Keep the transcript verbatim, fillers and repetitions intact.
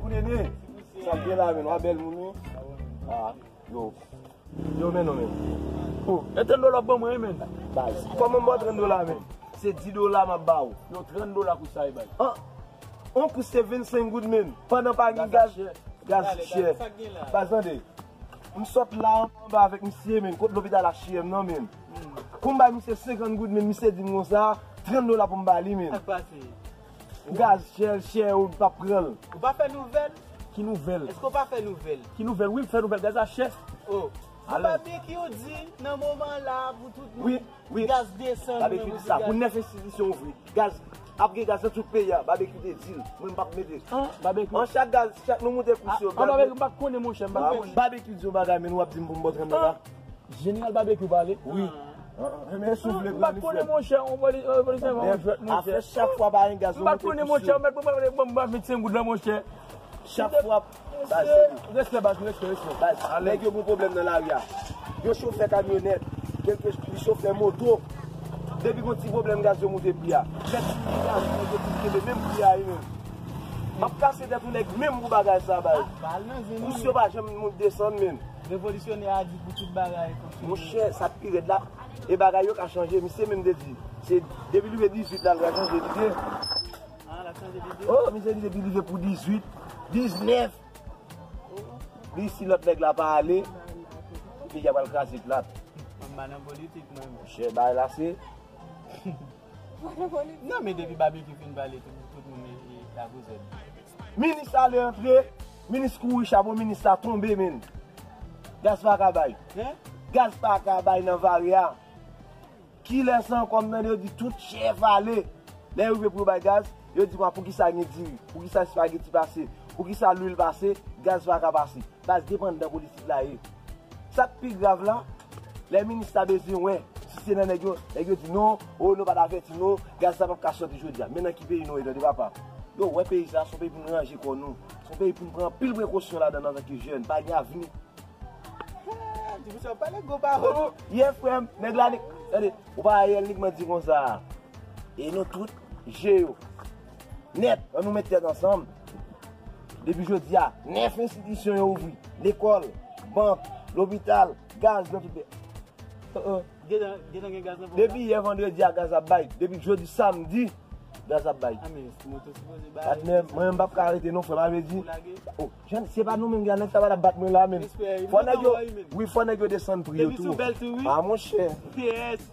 Moun ede. Sa gen la, men, w a bèl moun, wi. Ah, yo. Yo, men, non, men. Oh, e trant dola w ap ban mwen, wi, men. Baz. Kòman m ba w trant dola, men? Se dis dola m ap ba w. Yo, trant dola kous sa, e baz. An, yon kous se vennsenk goud, men. Pandan pa gen gaz, gaz chè. Baz, tande. M sot la anba avèk misye, men. Kot lopital H I M nan, men. Pou m bay misye senkant goud, men, misye di m konsa, trant dola pou m ba li, men. Sa k pase? Gaz chè, chè, ou p ap pran l. Ou pa fè nouvèl? Ki nouvèl? Èske w pa fè nouvèl? Ki nouvèl? Wi, m fè nouvèl, gaz la chè. Oh. Alò. Babekyou di nan moman la pou tout moun, wi, wi, gaz desann, babekyou di sa pou nèf enstitisyon ouvri. Gaz, ap gen gaz nan tout peyi a, babekyou te di l. Mwen, m p ap mete. An, babekyou. An, chak gaz, chak nou moute kous yo, an, gaz, babekyou, m pa konnen, monchè, m pa konnen. Babekyou di yon bagay, men w ap di m pou m ba w trant dola. Jeneral Babekyou pale. Wi. An, an, men soufle, m pa konnen, monchè, yon poli-, yon polisyen, yon jwèt, monchè. Afè chak fwa pa gen gaz, m pa konnen, monchè, ou mèt pou m pa vennsenk goud la, monchè. Chak fwa, baz, respè, baz, respè, respè. Baz, nèg yo gen pwoblèm nan lari a. Yo chofè kamyonèt, kèlke li chofè moto. Depi gon ti pwoblèm gaz, yo moute pri a. Nèg ki gen gaz, nèg yo toujou kenbe menm pri a, wi, men. M ap kase tèt yon nèg menm pou bagay sa, baz. Kous yo pa janm monte desann, men. Revolisyonè a di pou tout bagay kontinye. Monchè, sa k pi rèd la, e bagay yo ka chanje. Misye menm te di, se depi li rive dizuit la, l pral chanje lide. Ah, l ap chanje lide? Oh, misye di depi li rive pou dizuit, diznèf, li si lòt nèg la pa ale, peyi a pral kraze plat. Mwen pa nan politik, mwen. Monchè, bagay la se Non, men depi Babekyou fin pale, tout, tout moun e, e, ta koze. Minis ale antre, minis kouri, chapo minis la tonbe, men. Gaz pa ka bay. Hein? Gaz pa ka bay nan Vare a. Kilè sa ankò m tande yo di tout chèf ale. Lè yo rive pou yo bay gaz, yo di mwen poukisa gen diri, poukisa espageti pase, poukisa lwil pase, gaz pa ka pase. Baz, depandan politik la ye. Sa k pi grav la, lè minis la bezwen wè si se nan nèg yo, nèg yo di non, oh, nou pa t avèti nou, gaz la p ap ka soti jodi a. Men nan ki peyi nou ye, tande papa? Yo, wè peyi sa, se yon peyi pou n ranje kò nou. Se yon peyi pou n pran anpil prekosyon ladan l antanke jèn, pa gen avni. Ah, Diboucha, w pale gwo pawòl. Oh, yè frè m, nèg la, tande, ou pa Ariel Nigman di konsa. E nou tout, je yo nèt, ann nou met tèt ansanm. Depi jodi a, nèf enstitisyon yo ouvri, lekòl, bank, lopital, gaz nan tout peyi. Oh, oh. Gentan, gentan gen gaz nan peyi a? Depi yè vandredi a, gaz ap bay. Depi jodi samdi, gaz ap bay. Ah, men, moto sipoze bay. Patnè, mwen, m p ap ka rete non, frè m, sa vle di. Ou lage? Oh, jèn, se pa nou menm ki la, nèg sa pa t ap bat mwen la, men. Respè, wi, fò nèg yo, wi, fò nèg yo desann pri yo tou. Epi sou bèl tou, wi. Ah, monchè. P S.